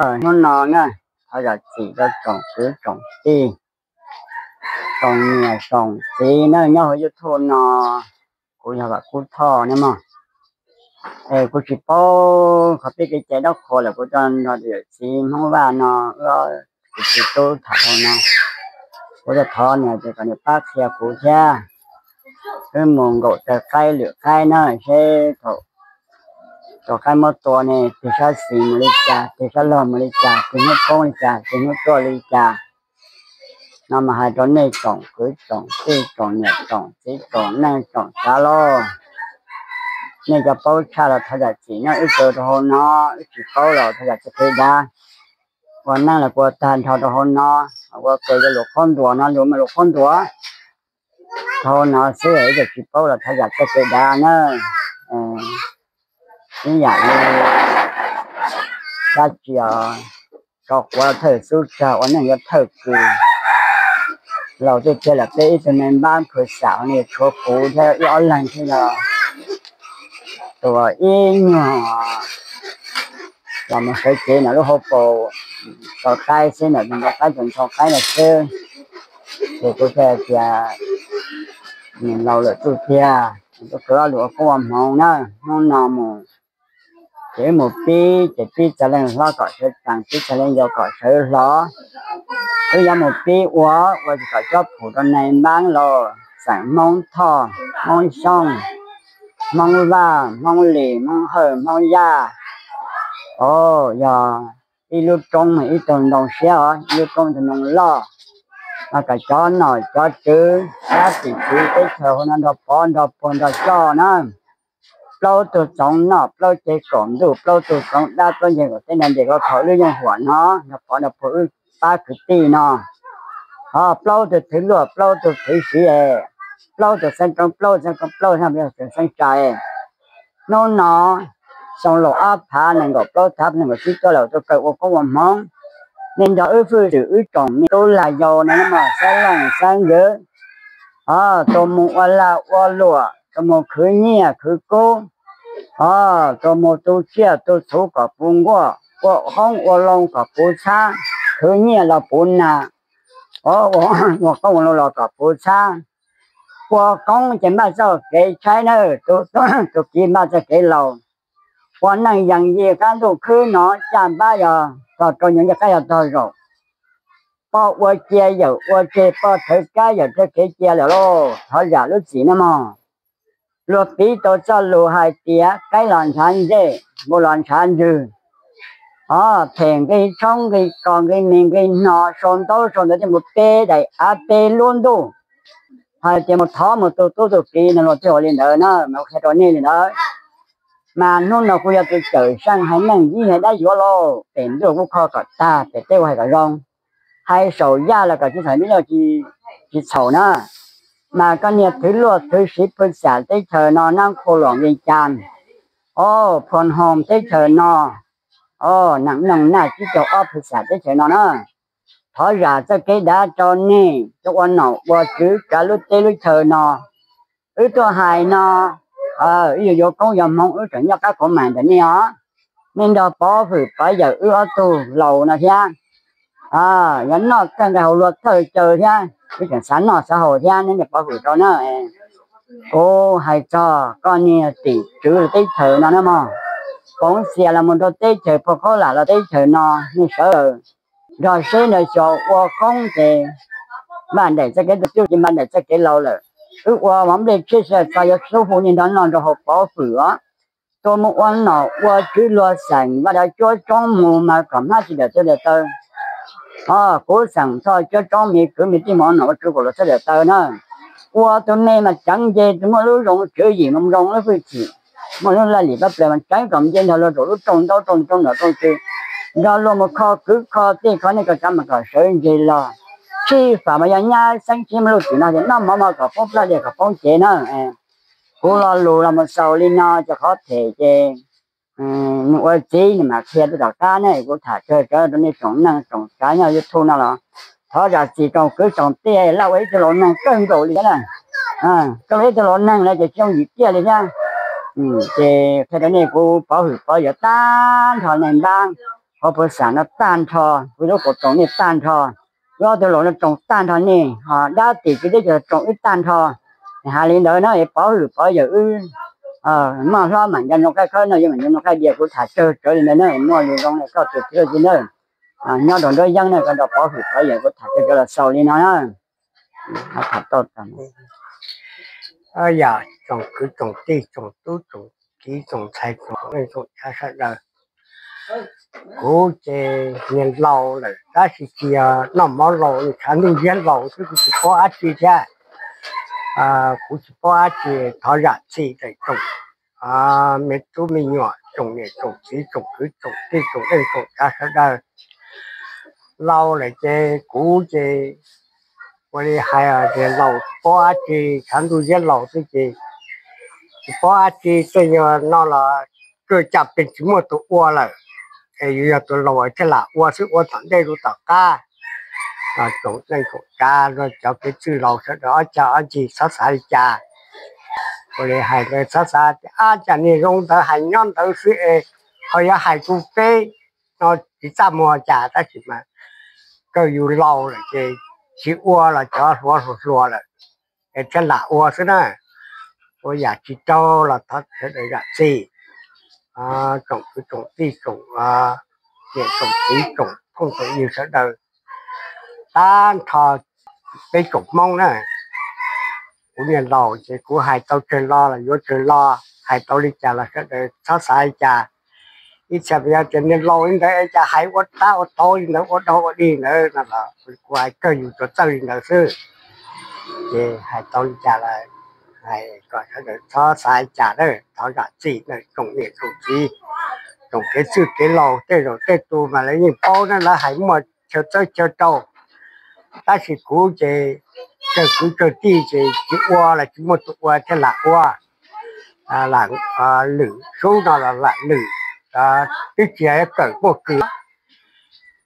Hnub no na, thov zam txim rau tsoom kwv tsoom tij, tsoom niam tsoom txiv na nyob hauv YouTube no. Kuv yog Vam Kub Thoj ne mog. Es kuv tsis paub qhov peb kev cai dab qhuas lawm, kuv coj nrog yawm txiv Hmoob Vaj no, wb ob txiv tub tham hauv no. Kuv thov nws ces kom nws pab qhia kuv thiab. Wb mus nkaum taw qaib lwm qaib na, seb thaum qaib muab tua ne, tig sab xis mus li cas, tig sab laug mus li cas, tig hnub poob li cas, tig hnub tuaj li cas. No mas hais rau nej tsoom kwv tsoom tij, tsoom niam tsoom txiv, tsoom neej tsoom tsav lauj. Nej cov paub tshaj los thov zam txim na, wb kaw rau hauv no, wb tsis paub los thov zam txim qhia dav. Ua neej los ua tag nrho rau hauv no, ua kaw rau luag qhuab ntuas no, luag mas luag qhuab ntuas. Rau hauv no xwb, wb tsis paub los thov zam txim qhia dav na. Ib yam li dab tsi os, tso quav thawj xub tsag ua neej yuav thawj kws. Laus tiag tiag lawm, peb ib tug me npab khwv xam ne tshuav kuv thiab wb ob leeg thiab los tua ib nyuag los mus sawv cev ntawm lub hauv paus tso qaib xwb, ntawm ntxhov qaib tus ntxhov qaib no xwb. Ces kuv thiaj tias nws laus lawm tub tiag, tus kwv ob lus ua koob ua hmoov na, hnub no mus ces wb mus pib, ces pib txog leej hlob kom sawv tsees, pib txog leej yau kom sawv hlo. Wb yuav mus pib ua, ua tsis kom cob pum rau nais npab los xeem Hmoob Thoj, Hmoob Xyooj, Hmoob Vaj, Hmoob Lis, Hmoob Hawj, Hmoob Yaj. O, yog ib lub roob ib tug ntoo siab os, ib lub roob ib tug ntoo loj. Mas kom cov nom cov tswv sab tim tswv teb chaws hauv no nrog pov nrog puag nrog coj na. Plaub tug txoov noj plaub ceg kaum ntuj, plaub tug txoov dab plaub ceg kaum teb, nta ntes kov kho lub yooj huam no nrog pov nrog puag wb pab kwv tij no. Ho plaub tug thwv luaj plaub tug thwv siv, plaub tug xeeb roob plaub xeeb roob plaub xeeb, xeeb tsa. Hnub no xyoo laus ob phav nees nkaum plaub thav nees nkaum tsib tuaj lawm, tuaj kaw ua koob ua hmoov. Nej nrog wb hwj xwm wb tsoom me tub lag yau no mas xeeb leej xeeb ywv, o, tus mus ua lag ua luam, tus mus khwv nyiaj khwv kub, o, tus mus tu tsiaj tu txhuv kom puv nkuaj, ua qoob ua loo kom puv txhab, khwv nyiaj los puv nag, o, ua qoob ua loo los kom puv txhab. Ua koob ces npaj txoj kev tshaib na, tus, tus kiv npaj txoj kev laus. Ua neej yees yig qab ntuj khwb no caj npab yog tog rau nyob, ncej qab yog tog zaum. Poj ua cia yawm ua tseg, poj thawv kab yawm thawv kev cia lawm lauj, thov zam lub txim na mog. Luag piv tau txoj lus hais tias kaib los ntshav ncej, npua los ntshav ntswg. O, them nqi tshoob nqi kos nqi mis nqi hno, sau ntaub sau ntawv thiaj mus pe daim av pe lub ntuj. Hais tias mus thov mus tu tub tu kiv no luag thiaj ua li ntawd na, mas qhia rau nej li ntawd. Mas hnub no kuv yog tus cawm seej haiv neeg ib haiv dab yuav lauj, pem ntuj kuv kho kom tag, pem teb kuv hais kom zoo. Hais saum yaj los kom tsis txhaum, nyob tsis txhaum na. Mas koj niag thwv luaj thwv siv phwj xam teb chaws no, Nab Qhu Luam Vias Cas, o, Phuas Hoos teb chaws no, o, Nees Noog Naj Tsib Caug Ob phwj xam teb chaws no na, thov zam txoj kev dav rau nej, tuaj ua nom ua tswv kav lub teb lub chaw no. Wb tuaj hais no, wb yuav yuav koob yuav hmoov, wb tseem nyob qab qhuav mais ntawm nej os. Nej nrog pov hwm pov yawm wb ob tug laus no thiab, yuav noj txawj nqaij haus luag txawj caw thiab, wb tseem xav noj xav haus thiab, nej pov hwm rau na. Kuv hais txog koj niag tim tswv teb chaws no na mog, Poov Xias los mus rau teb chaws Phua Khaub Lam los teb chaws no, nej sawv daws nrog seb nrog xyuas ua koob ces npaj nraim txoj kev, tus twb ces npaj nraim txoj kev laus lawm. Wb ua mov nplej tshiab sij txog yuav xub hu niaj nrog noj nrog haus pov hwm os. Tuaj mus ua nom ua tswv luag xeem Vaj Dawb Cuab Tsoob mus mas kom hmab tsis dawm txhab dawm taw. O, kuv xeem Thoj Cuab Tsoob me kwv me tij mus ua nom ua tswv kom luag txhab dawm taw na. Ua tus me mas tseev nce tus muaj lub zoo tswv yim, zoo lub hwj chim, muaj lub laj lim pab plaws mas tseev kom nce nrog luag zaum lub rooj ntaub rooj ntoo rooj tsi, nrog luag mus kho kwv kho tij kho niaj kho tsav mas kom sawv ntseg los. Sij fam mas yog nyab xeeb tsheb muaj lub twm no ces noj mov mov kom poob plab diaj kom poob cev na. Kuv lo lus los mus xaus li no, ces qhov phem ces nws ua txiv nws mam qhia rau tom qab ne. Kuv tham tsawg tsawg rau nej tsoom neej tsoom tsav nyob YouTube no los thov zam txim tsoom kwv tsoom tij, laj ua ib tug laus neeg kawg nkaus li thiab na. Koj ua ib tug laus neeg lawm ces tsis yooj yim kiag li thiab. Ces qhia rau nej kuv pov hwm pov yawm tag nrho nej npab, Pov Pus Xam no tag nrho, kuv lub qub tsoom nej tag nrho, lub ob tug laus no tsoom tag nrho nej, ho dab tim kwv teb chaws tsoom wb tag nrho. Hais li ntawd na es Pov Hwm Pov Yawm wb maj hlob mam nco ntsoov qaib khawb no, yog mam nco ntsoov qaib dias kuv tham tsawg tsawv li ntawd na, muaj lus zoo na koj tus txiv lawm txiv na, nyob rau nruab yeeb na, koj nrog Pov Hwm Pov Yawm kuv tham tsawg tsawv los xaus li no na. Yog tsoom kwv tsoom tij tsoom tub tsoom kiv tsoom ntxhais tsoom leej tsoom tsav sawv daws, kuv ces niag laus lawm tab sis tsis yog noj mov laus, tshav ntuj ziab laus xwb, kuv tsis paub dab tsi thiab. Kuv tsis paub dab tsi, thov zam txim rau tsoom me tub me nyuam, tsoom niam tsoom txiv, tsoom kwv tsoom tij, tsoom leej tsoom tsav sawv daws. Laus lawm ces kuv ces ua li hais tias laus tsis paub dab tsi, tshav ntuj ziab laus xwb ces tsis paub dab tsi, tej yog no los tsuas caj pes tsis muaj tus ua lawm, es yus yog tus laus thiaj lam ua xwb, ua tom ntej rau tom qab. Tsoom neej tsoom tsav, cov kev txwj laus sawv daws ob cag ob ncig txhob xav li cas. Ua li hais ntawd txhob xav tias ab cas niag zoo ntawd hais nyob ntawd xwb es ho yuav hais tu peb no tsis txaj muag cas, tab sis mas kawg yus laus lawm ces tsis ua los cov hluas hluas hluas lawm es thiaj lam ua xwb na. Ua yam tsis raug los thov sawv daws zam txim. Tsoom kwv tsoom tij tsoom niam tsoom txiv tsoom phooj tsoom ywg sawv daws, tag nrho peb tsoom Hmoob na. Kuv niag laus ces kuv hais tau tsawg lo los yuav tsawg lo, hais tau li cas los sawv daws txhob xav li cas. Ib txhia yog tias niag laus li ntawd es cas hais ua tab ua tau li ntawd, ua dog ua dig ntawd no los kuv hais kawg yus tsuas txawj li ntawd xwb. Ces hais tau li cas los hais kom sawv daws txhob xav li cas na, thov zam txim na tsoom niam tsoom txiv, tsoom kev txwj kev laus, tej zaum tej tus mas lawv yeej paub na, lawv hais muaj chaw txawb chaw rau. Tab sis kuv ces tsawg kwv tsawg tij ces tsis ua los tsis muaj tus ua thiaj lam ua. Lwm sub no los lam lwm, twb tsis kawm muaj kws.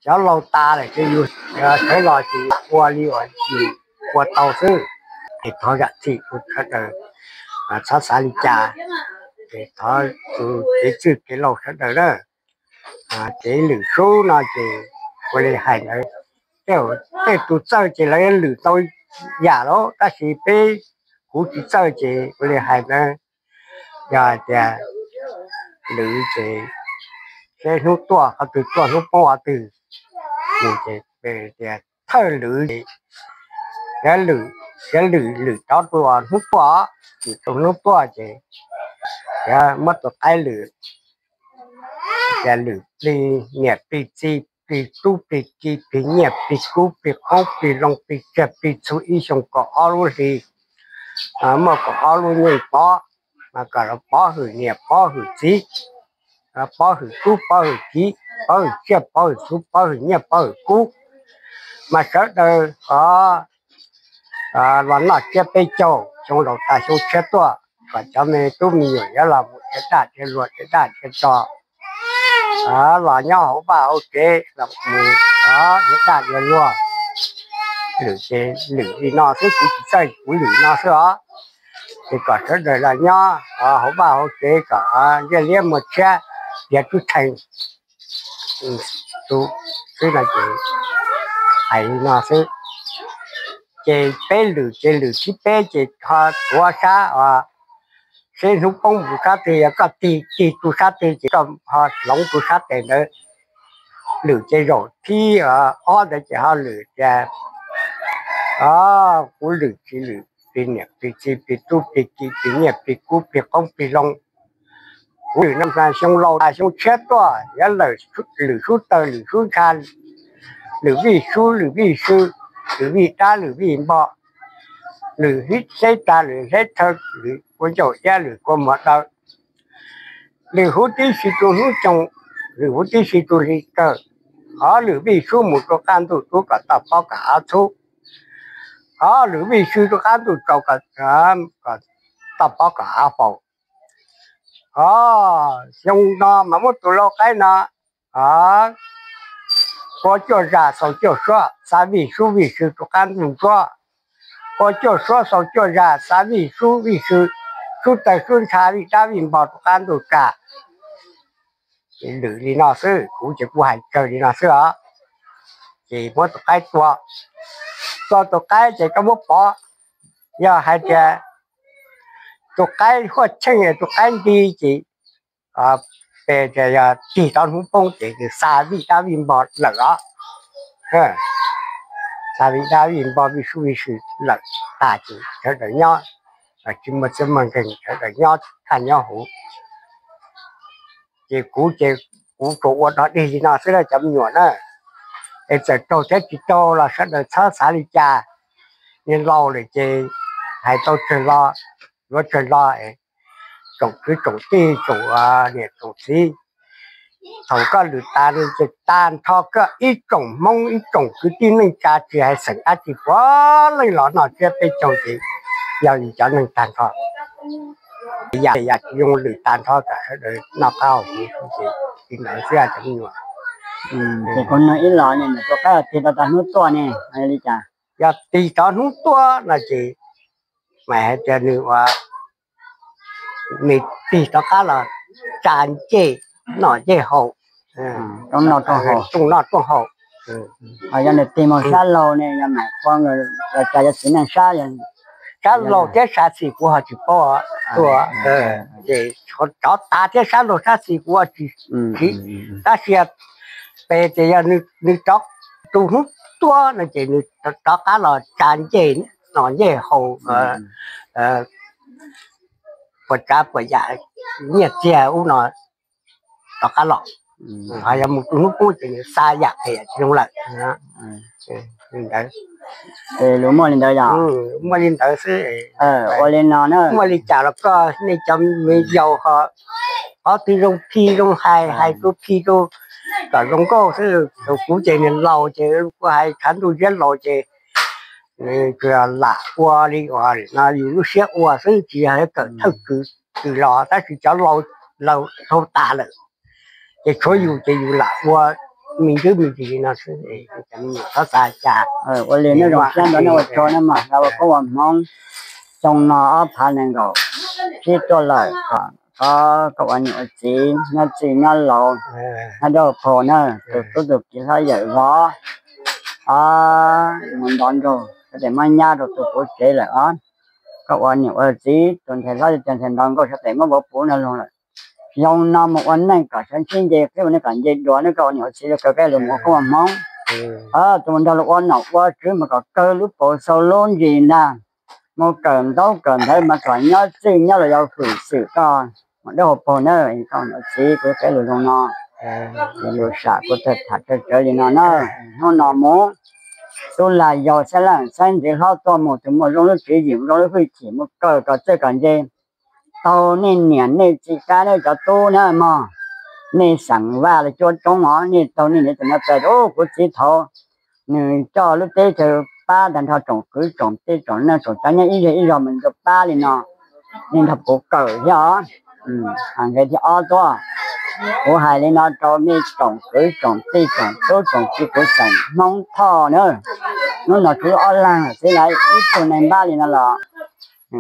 Cov laus tas lawm ces yus sawv los ces ua li uas yus ua tau xwb. Es thov zam txim rau sawv daws, txhob xav li cas. Es thov tus kev txwj kev laus sawv daws na, kev lwm sub no ces ua li hais ntawd, tej tus txawj ces lawv lwm tau yam lawm, tab sis peb kuv tsis txawj ces ua li hais ntawd. Yog hais tias lwm ces seb hnub tuaj qhov twg tuaj hnub poob qhov twg, ces tias thawj lwm ces yog lwm, yog lwm lwm rov rau hnub tuaj, lwm rau hnub tuaj ces yog muab tus qaib lwm, tias lwm plig niam plig txiv plig tub plig ki plig nyiaj plig kub plig qoob plig loo plig tsiaj plig txhu ib xyoo kaum ob lub hli, muaj kaum ob lub nyeej pov, mas kom pov hwm niam pov hwm txiv, pov hwm tub pov hwm kiv, pov hwm tsiaj pov hwm txhu pov hwm nyiaj pov hwm kub, mas sawv daws los noj tsiab peb caug xyoo laus tas xyoo tshiab tuaj, kom cov me tub me nyuam yuav los mus dhia daj dhia luag dhia daj dhia tsog, los nyob hauv vaj hauv tsev los mus dhia daj dhia luag. Lwm ces lwm li no xwb, kuv tsis txawj kuv lwm no xwb os. Ces kom sawv daws los nyob hauv vaj hauv tsev kom ntiaj liab muaj tshiab, dhia tub tsheej xwb no ces hais li no xwb. Ces peb lwm ces lwm thib peb ces ho tuav sab os, seb hnub poob mus sab twg, yog koj tig tig tu sab twg ces koj ho hloov tu sab tes ntawd. Lwm ces zaum thib ob ntawd ces ho lwm tias, kuv lwm tsis lwm plig niam plig txiv plig tub plig ki plig nyiaj plig kub plig qoob plig loo. Kuv lwm no mas xyoo laus tas xyoo tshiab tuaj yuav lwm sub taw lwm sub ntsha, lwm vij sub lwm vij sw, lwm vij dab lwm vij npog, lwm hleb ta lwm hleb thawj, lwm kua ncauj iab lwm kua muag daw, lwm huv tib si rau hnub xyoo, lwm huv tib si rau hli kawg. Hov lwm vij sub mus rau qab ntuj rub kom toj pob kom av txhub, hov lwm vij sw rau qab ntuj tsaus kom toj pob kom av faus. Hov xyoo no mas muab tus lau qaib no, kua cuaj zag xaus cuaj suab, xa vij sub vij sw rau qab ntuj ntsuab, kua cuaj suab xaus cuaj zag, xa vij sub vij sw, sub taw sub ntsha vij dab vij npog rau qab ntuj tsa. Ces lwm li no xwb, kuv ces kuv hais tsawg li no xwb os. Ces muab tus qaib tua, tua tus qaib ces koj muab pov, yog hais tias tus qaib huaj cheej, tus qaib nti ces peb tias yog tig tau hnub poob ces nws xa vij dab vij npog lawm os. Xa vij dab vij npog vij sub vij sw lawm tag ces sawv daws nyob, tsis muaj txij muaj nkawm, sawv daws nyob thaj nyob huv. Ces kuv ces kuv tsuas ua dog dig li no xwb na cov me nyuam na. Es txawm raug thiab tsis raug los sawv daws txhob xav li cas. Niag laus lawm ces hais tau tsawg lo, yuav tsawg lo, tsoom kwv tsoom tij tsoom niam tsoom txiv, thaum koj lwm tas no ces tag nrho koj ib tsoom Hmoob ib tsoom kwv tij neej tsa tsis hais xeem dab tsi puav leej los noj tsiab peb caug ces yog yus cov neeg tag nrho. Yam yam tsis zoo lwm tag nrho kom sawv daws noj qab haus huv xwb ces li ntawd xwb cov me nyuam. Ces kuv nug ib los ne, tus qaib tig tau tag hnub tuaj ne li cas? Yog tig tau hnub tuaj no ces mas hais tias nws ua, nws tig rov qab los tsa ncej, noj ncej haus, rooj noj rooj haus. Yog nws tig mus sab laug ne, yog mam qhua los tsa cov txiv neej sab, sab laug thiab sab xis kuv ho tsis paub tuaj. Ces rov tav thiab sab laug sab xis kuv ho tsis, tab sis peb tias yog nws rov, tus hnub tuaj no ces nws rov qab los tsa ncej, noj ncej haus, puas tsav puas yam nyiaj txiag ub no rov qab los. Ho yog mus tus hnub poob ces nws xa yam qhia yam tsis zoo lawm. Li ntawd. Lus muaj li ntawd yog? Muaj li ntawd xwb. Ua li no na, muaj li cas los koj nej cov me yaus ho, qhov twg zoo phi zoo hais, hais rau phi rau kom zoo nkauj xwb. Kuv ces niag laus ces kuv hais tshav ntuj ziab laus ces lam ua li uas no yus lub siab ua xwb, tsis yog kawm thawj kws kws los, tab sis cov laus laus dhau tas lawm ces tshuav yus ces yus lam ua me ntsis me ntsis li no xwb. Txhob xav cas. Ua li nej zoo siab ntawd nej ua tsaug na mas, ua koob ua hmoov. Xyoo no ob phav nees nkaum tsib tuaj lawm, thov koj ua niam ua txiv nyob txwj nyob laus, nyob dawb paug na, tus tub tus kiv hlob yawm vauv, mus ntov nraug sawv daws muab nyab rau tus puv tsev lawm os. Koj ua niam ua txiv tus ntxhais hlob tus ntxhais ntov nkauj sawv daws muab vauv puv no lug lawm. Xyoo no mus ua neej kom sawv ntsib nce qhib ua neej kom nce dua, nej koj ua niam ua txiv kawg peb lug mus ua koob ua hmoov. Tus mus nrog luag ua nom ua tswv mas kom kawg lub paus xau lub ntsis ntag, mus kawm ntaub kawm ntawv mas kom nyob txwj nyob laus yau hwm xwm koj mus dawb paug na. Koj ua niam ua txiv kuv qhia lus zoo no, lus sam kuv tawg tham tawg tsawv li no na. Hnub no mus, tub lag yau xeeb leej xeeb ntxwv hlob tuaj mus tus muaj zoo lub tswv yim zoo lub hwj chim mus kawm kom txawj kom ntse, taug nej niam nej txiv kab nej cov tub na mog, nej xeem Vaj los cuab roob os, nej taug nej niam tus no pais. Kuv txiv thaud nws coj lub teb chaws pab tag nrho tsoom kwv tsoom tij tsoom neej tsoom tsav nyob ib zej ib zog mus rau pab li no, nej nrog kuv kawm thiab os. Nqe thib ob tuaj, kuv hais li no rau nej tsoom kwv tsoom tij tsoom tub tsoom ki kuv xeem Hmoob Thoj na, hnub no tshuav ob leeg xwb lawm, ib tug neeg npab li no los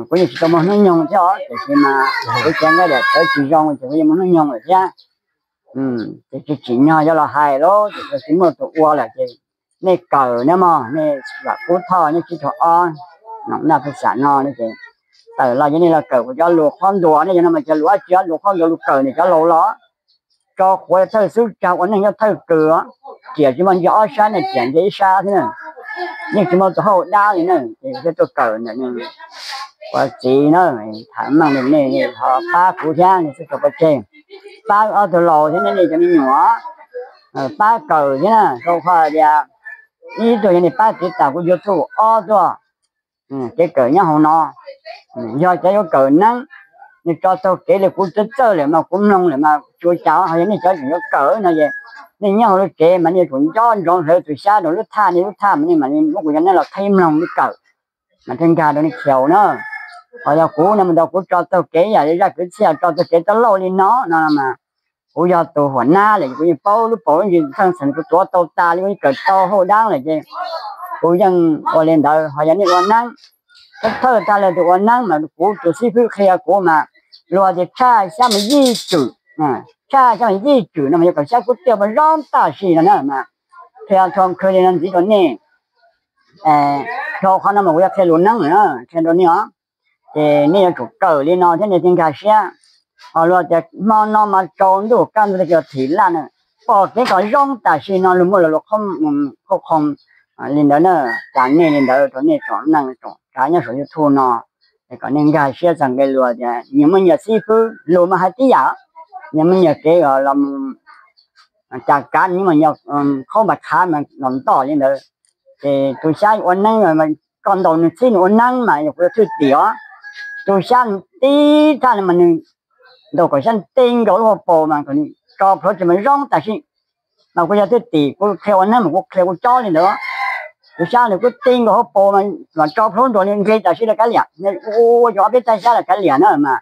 kuv yeej tsis tau muaj hnub nyoog thiab os, tiam sis mas kuv cov nqaij daim tawv tsis zoo ces kuv yeej muaj hnub nyoog lawm thiab. Ces tsis tsim nyog yuav los hais lawm, ces tsis muaj tus ua lawm ces nej kawm na mog, nej lam kub Thoj nyob tsib caug ob, nom naj phas xam no ces tawm los ces nej los kawm kuv cov lus qhob ntuas, nej cov no mas cov lus dab tsi, lus qhob ntuas lus kawm ntawm cov laus los. Tso quav thawj xub tsag ua neej nyob thawj kws, riam tsis muaj ntsia ob sab ne, riam ntsia ib sab xwb na. Yeej tsis muaj tus hauj dab li na, ces thiaj tuaj kawm ntawm ua txiv na, tham meej li nej ho pab kuv thiab, nej xub tso pov tseg, pab ob tug laus thiab nej cov me nyuam, pab kawm thiab na, rau qhov tias ib tug yog nej pab tiv tas kuv YouTube, ob tuaj kev kawm nyob hauv no, yog cov yuav kawm neeb, nws tso taug kev li kuv txawj txawj lawm mas kuv mloog lawm mas tsis ua cas, ho yog nej cov tseem yuav kawm no ces nej nyob hauv lub tsev mas nej yuav tsum nco ntsoov hlawv tus xyab rau lub thaj, nej lub thaj mas nej mam li muab kuv cov neeb los qhib mloog li kawm, mas thiaj nkag rau nej khiaus na. Ho yog kuv no mas ntawd kuv tso taug kev yam li zaj kwv txhiaj tso taug kev tab lauj li no no mas kuv yog tus huam nab lawm, kuv yeej paub lub paus lub ntsis thaj xeem, kuv tuav tau tas li, kuv yeej kawm tau hauj dab lawm ces kuv yeej ua li ntawd. Ho yog nej ua neeb, thawj thawj tag lawm tus ua neeb mas kuv tus xib fwb qhia kuv mas luag tias tshaj xyab mas yij tswm, tshaj xyab mas yij tswm no mas yog kom xyab kub tiag mas zoo tam sim no na mas. Qhia tho khw li no ntxiv rau nej. Rau qhov no mas kuv yuav qhia lus neeb lawm na, qhia rau nej os. Ces nej yuav tsum kawm li no thiab nej thiaj nkag siab. Ho luag tias hmo no mas tsaus ntuj kaj ntug tag kis thim laj na, pom kev kom zoo tam sim no luag muaj los luag qhov qhoo li ntawd na. Cas nej li ntawd rau nej tsoom neej tsoom tsav nyob saum YouTube no, es kom nej nkag siab txog nqe luag tias nyias muaj nyias xib fwb, lus mas hais tib yam, nyias muaj nyias kev los mus cas kav nws mas yog qhaub npas qhav mas los ntoj li ntawd. Ces tus xyab ua neeb, koj ntaus nws txhib nws ua neeb mas yog kuv yuav thwj tim os. Tus xyab nws tib thaj no mas nws ntaus kom xyab teb nkaus lub hauv paus mas kom nws tso plhuav tsis mas zoo tam sim. Mas kuv yog thwj tim, kuv qhia ua neeb mas kuv qhia kuv cob li ntawd. Tus xyab nws kuj teb nkaus hauv paus mas tso plhuav nruas li nqe tam sim rau kav liam, ua cov ob peb tag xyab rau kav liam na mas.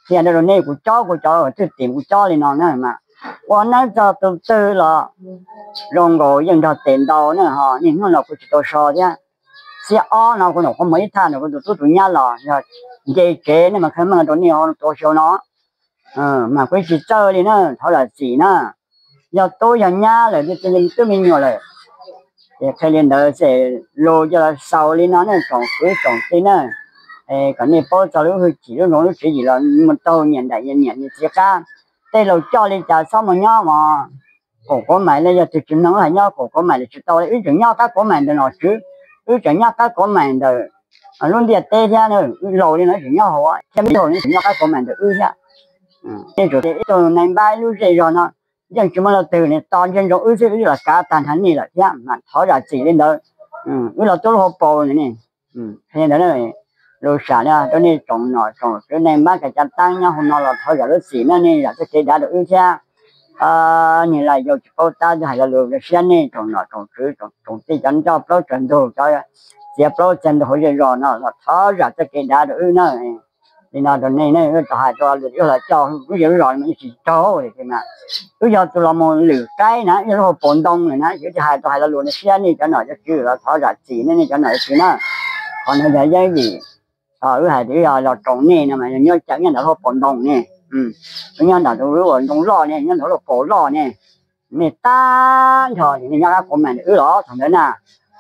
Qhia rau nej, kuv cob kuv cov thwj tim kuv cob li no na mas. Ua neeb txog tus twg los zoo nkaus yeej nrog tes ntau na ho niaj hnub no kuv tsis tau so thiab. Xiab ob no kuv ntaus qhov muag ib thaj no kuv tus tub tus nyab los yog nce tsev nej mas qhia meej rau nej tus xyoo no mas kuv tsis txawj li na, thov zam txim na. Yog tub yog nyab lawm twb me nyuam lawm. Ces qhia li ntawd ces lus coj los xaus li no nej tsoom kwv tsoom tij na, kom nej paub txog lub hwj chim lub zoo lub tswv yim los mus taug nyias nraim nyias niam nyias txiv qab. Tej laus coj li cas txhob mus nyob mos, kaum kauv mais li, yog tus tsis mloog hais nyob kaum kauv mais li tsis tau li. Wb tseem nyob qab kauv mais ntawm nom tswv, wb tseem nyob qab kauv mais ntawm lub ntiaj teb thiab, wb laus li no tseem nyob hauv thiab, me tub ne tseem nyob qab kauv mais ntawm wb thiab. Tej zaum ib tug nai npab ib lub zej zog no yeej tsis muaj leej twg ne, tos ntsia ntsoov wb xwb, wb los kav tag nrho nej lawm thiab mas thov zam txim li ntawd. Wb los tuab lub hauv paus ne. Qhia ntawd lus sam li rau nej tsoom nom tsoom tswv nai npab kav cav taab nyob hauv no los thov zam lub txim na, nej zam txoj kev dav rau wb thiab. Niag lais yau tsis paub tab twb hais lo lus siab nej tsoom nom tsoom tswv tsoom tij cov ncauj plaub tsaws ntug, cov txiav plaub txiav ntug hauv zej zos no los thov zam txoj kev dav rau wb na. Li no rau nej, wb tau hais rau lwm tus los coj wb zej lub zos no yeej tsis raug li mas. Wb yog tus los mus lwm qaib na, wb yog lub hauv paus ntoo lawm na, ces wb thiaj hais tau hais lo lus no siab nej cov nom cov tswv los thov zam txim nej, nej cov nom cov tswv na. Qhov no yog yeeb vim wb hais tias wb yog los roos nej no mas yog nyob cawm nyob ntawm lub hauv paus ntoo ne. Wb nyob ntawm tus lub ntoo loj ne, nyob ntawm lub hauv paus loj ne. Nej tag nrho nej nyob qab kauv mais ntawm wb los thaum ntawd na.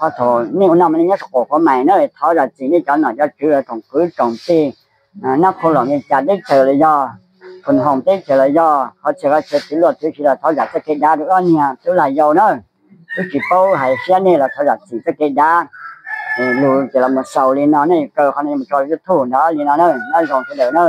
Ho thaum nej ua no mas nej nyob saum qaum kauv mais na, thov zam txim nej cov nom cov tswv tsoom kwv tsoom tij, nab qhu los Meskas teb chaws los yog, Phoos Hoos teb chaws los yog, qhov txhia qhov chaw twv luaj twv si los thov zam txoj kev dav rau wb ob niag tub lag yau na. Wb tsis paub hais siab nej los thov zam txim txoj kev dav. Lus ces los mus xaus li no, nej kaw qhov no mus tso YouTube ntawd li no na, nyob zoo sawv daws na.